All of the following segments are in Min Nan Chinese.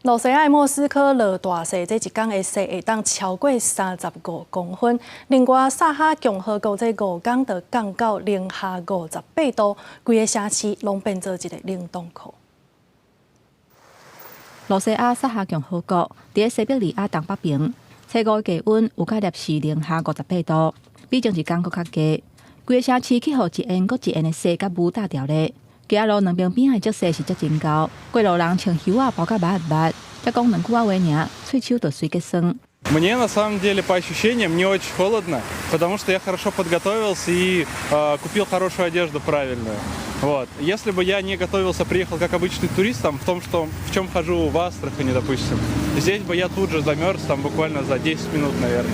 羅西亞莫斯科落大雪，這一工的雪會當超過35公分。另外，薩哈共和國這5工就降到零下58度，規個城市攏變做一个冷凍庫。羅西亞薩哈共和國佇西伯利亞東北邊，初五低溫有到攝氏零下五十八度，比前一工閣較低。規个城市去予一掩閣一掩的雪佮霧罩著咧。街仔路兩邊邊仔的積雪實在真厚，過路人穿袖仔包甲密密，才講兩句仔話爾，喙鬚就隨結霜。 Мне на самом деле по ощущениям не очень холодно, потому что я хорошо подготовился и купил хорошую одежду правильную. Вот. Если бы я не готовился, приехал как обычный турист, там, в том, что, в чем хожу в Астрахани, допустим, здесь бы я тут же замерз, там, буквально за 10 минут, наверное.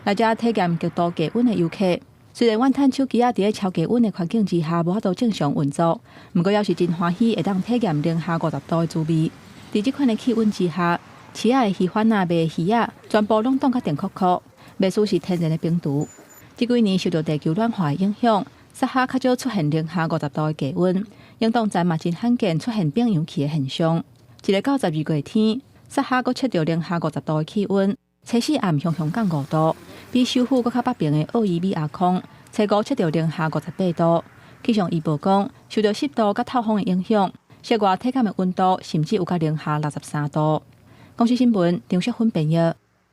來遮體驗極度低溫的遊客，雖然怨嘆手機仔佇咧超低溫的環境之下無法度正常運作，毋過猶是真歡喜會當體驗零下五十度的滋味。佇這款的氣溫之下，市仔的魚販仔賣魚仔，全部攏凍甲定箍箍，袂輸是天然的冰櫥。這幾年受著地球暖化的影響，薩哈較少出現零下五十度的低溫，冷凍站嘛真罕見出現冰融去的現象。一日到12月天，薩哈閣測著零下五十度的氣溫，初四暗雄雄降5度，比首府閣較北邊的奧伊米亞礦，初五測著零下58度。氣象預報講，受著濕度佮透風的影響，室外體感的溫度甚至有到零下63度。公視新聞張淑芬編譯。